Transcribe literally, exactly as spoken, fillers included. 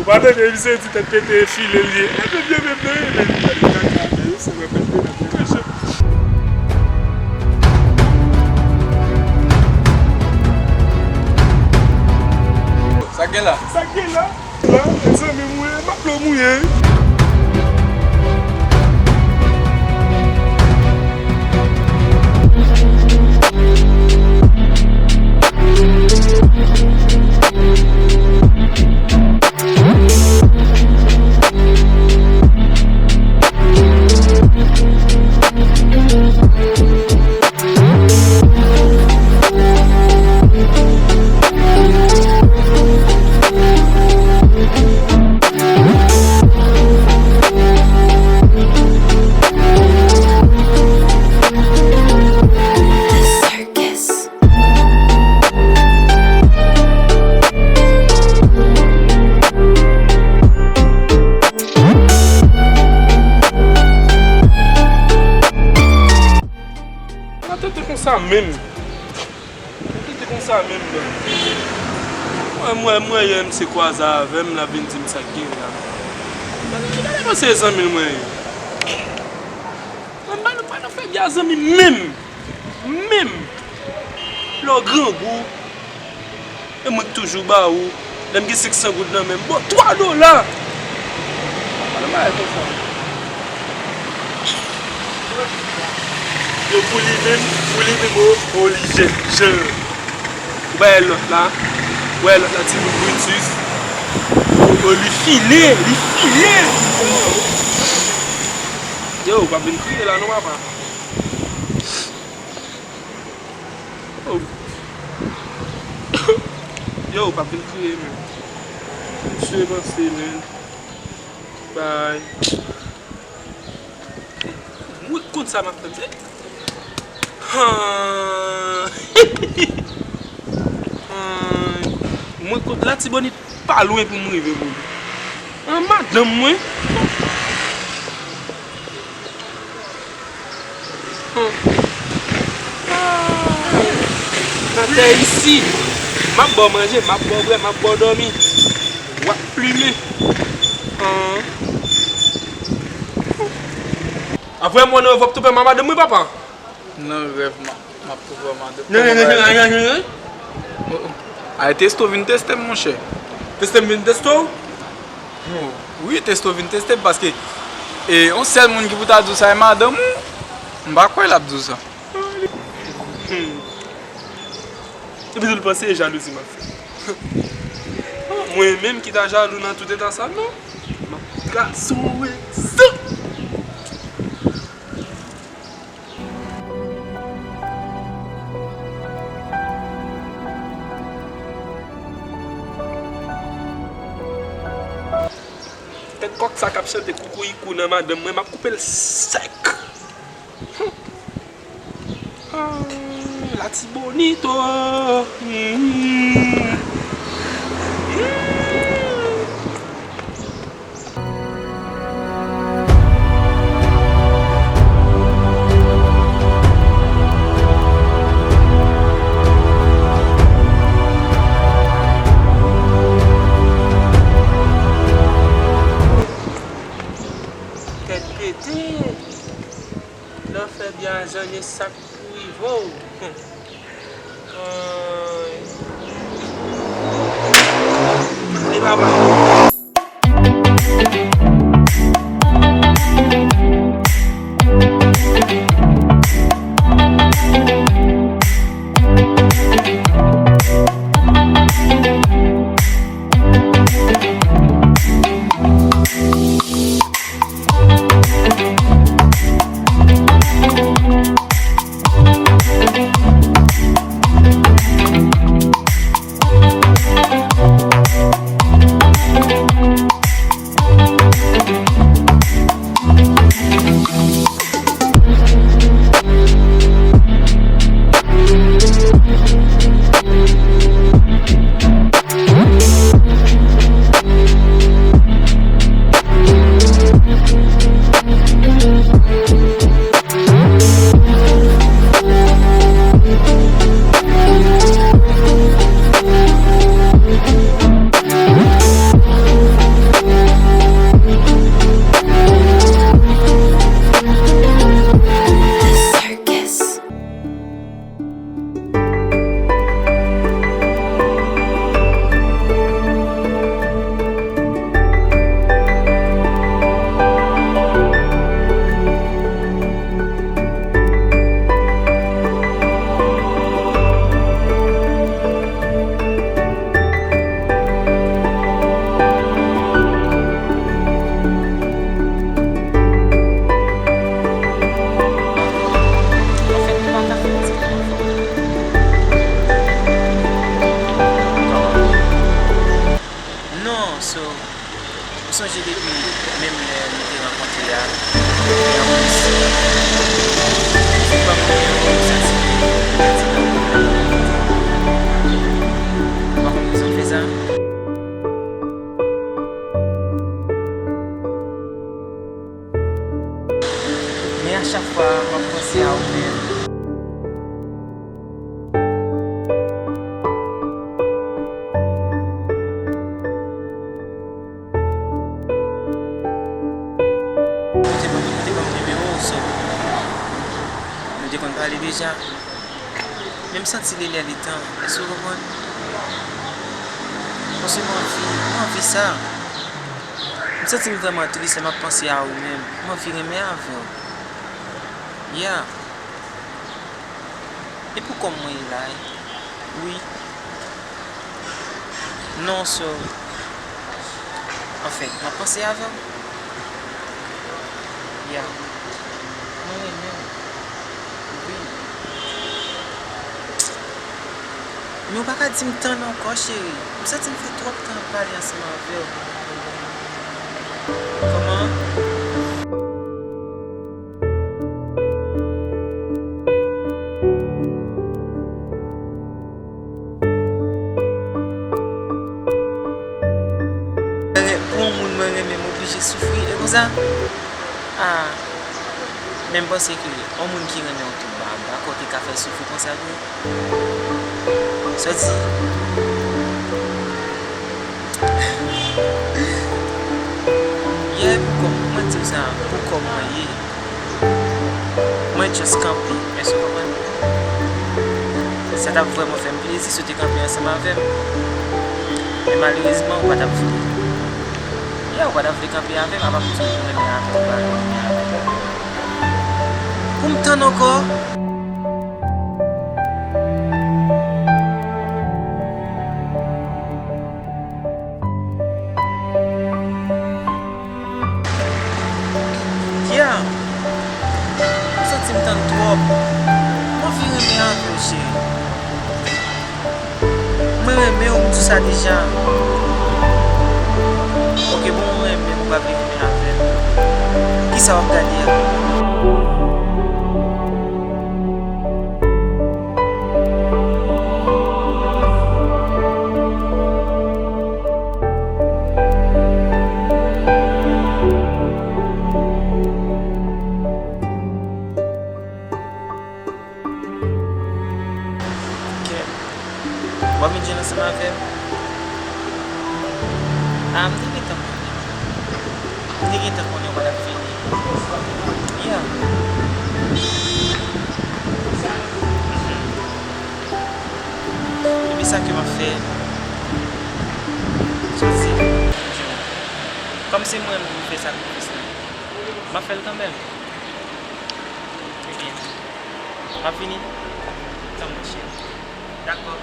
W a tande misye di tèt pete e file l ye. Epi byen menm nan ye menm. Gade kaka, men se mwen pete nan pete. Sa k gen la? Sa k gen la? La, e zanmi m wi, m ap lo mouye. Sa te, te konsa menm. Sa te, te konsa menm, non. Mwen, mwen, mwen, yè, misye kwaze avè m, l ap vin di m sa k gen la. Gade, gade, gade, se zanmi l mwen ye. Mwen, mwen, mwen, mwen, fè byen zanmi menm. Menm. Lè w grangou. E mwen k toujou ba ou. Lè m gen senk san goud nan men m, bon, twa dola. Pale bagay konsa. Yo, pou li menm, pou li menm, o, o, li jèn jan. Ou bay lòt la. Ou bay lòt la, timoun Brutus. O, o, li file, li file. Yo, ou p ap vin kriye la non, papa. Oh. Yo, ou p ap vin kriye, men. Misye vanse, men. Bay. Mwen konn sa m ap fè, misye. Han. Han. Mwen konn Latibonit pa lwen pou m rive, bro. An madanm mwen. Hum. Ah. Atè isi. M ap ba w manje, m ap ba w bwè, m ap ba w dòmi. W ap plimen. Hum. Apre mwen nan w ap tou fè mamadam wi papa. Nan rèv m ap, m ap tou fè mamadam. Nan, nan, nan, nan, nan, nan. Oh, oh. Ay, Testo vin teste m, monchè. Teste m vin teste w? Oh, wi, Testo vin teste m paske e yon sèl moun ki pou ta di w sa e madanm ou, m pa kwè l ap di w sa. Hmm. Epi tou l panse e jalouzi m ap fè. Mwen menm ki ta jalou nan tout eta sa, non. M ap gason wè sa. Tèt kòk sa k ap chante koukouyikou nan madanm mwen, m ap koupe l sèk. Hum. Ah, Latibonit, oh. Hmm. Hmm. Tèt pete. Lè w fè byen a jan, gen sa k pou rive w. Ay. Li pa bay. Ou sonje depi menm lè nou te rankontre a, e anplis, ou fin ban m yon santiman. Ou pa konn rezon k fè sa? Men a chak fwa, m ap panse a ou menm. Ou te ban m, ou te ban m nimewo w, so, nou te konn pale deja. Men m santi li lè li tan. Èske w konprann? Paske m anvi, m anvi sa. M santi m vrèman tris lè m ap panse a ou menm. M anvi renmen avè w. Yeah. E pou kò m mwen ye la, wi. Non, so, anfen, m ap panse avè w. Yeah. Mwen renmen w. Wi. Men ou pa ka di m tann ankò, cheri. M santi m fè twòp tan ap pale ansanm avè w. Kòman? Pou yon moun mwen renmen, m oblije soufri, e konsa? Ah, men m panse ke yon moun ki renmen w tou ba, ba kò te ka fè l soufri konsa vre. Sa w di? Yeah, pou kò m, mwen di w sa, pou kò m mwen ye. Mwen just kanpe, èske w konprann? Sa t ap vrèman fè m plezi si w te kanpe ansanm avè m. Men malerezman, ou pa t ap vle. Yeah, ou pa t ap vle kanpe avè m, apa pou sa w renmen avè m, ou pa renmen avè m. Pou m tann ankò? Yeah. M santi m tann twòp. M anvi renmen avè w, cheri. Mwen renmen w, m di w sa deja. Ok, bon, ou renmen m, ou pa vle renmen avè m. Kisa w ap gade a? Ok. W ap vin jwenn ansanm avè m? Ah, m te gentan konnen. M te gentan konnen w pa t ap vini. Yeah. Mhm. Epi sa ke m ap fè? Soti. Kòm se mwen menm ki fè sakrifis la, m ap fè l kanmenm. Ebyen, m ap vini. Tann mwen, cheri. Dakò.